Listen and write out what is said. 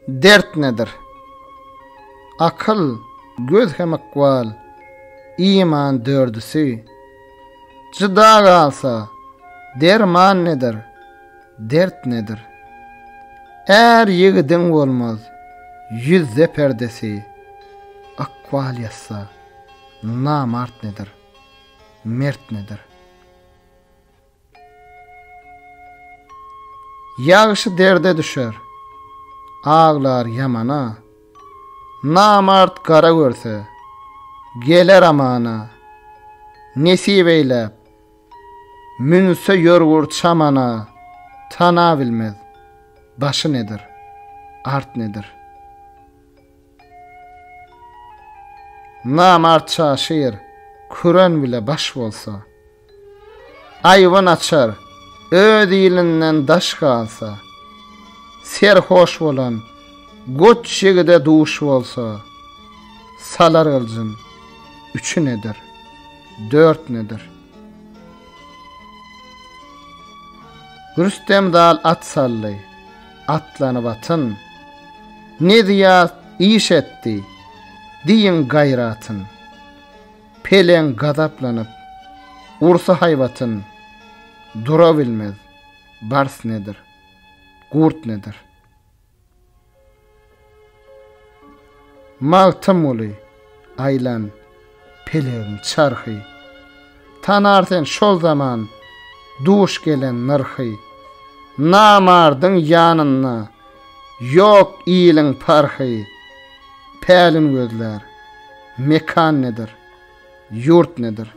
Dert nedir? Akyl, göz hem ykbal, iman dördüsi. Jyda galsa, derman nedir, dert nedir? Är ýigidiň bolmaz ýüzde perdesi, Ykbal ýazsa, namart nedir, mert nedir? Ýagşy derde düşer, aglar ýamana, Namart gara görse, geler amana, Nesip eýläp, münse ýörgür çamana, Tanabilmez, başy nedir, art nedir. Namart çaşyr, küren bile baş bolsa. Aýbyn açar, öz ilinden daş galsa. Serhoş bolan goç ýigide duş bolsa. Salar gyljyn, üçi nedir, dört nedir? Rüstem zal at saldy, atlanyp atyn. Ne zyýat iş etdi, diýiň gaýratyn. Peleň gazaplanyp, ursa haýbatyn, Durabilmez, bars nedir, gurt nedir? Magtymguly, aýlan pelegiň çarhy, Tanar sen şol zaman duş gelen nyrhy. Namardyň ýanynda ýok iliň parhy, Pälin gözlär, mekan nedir, ýurt nedir?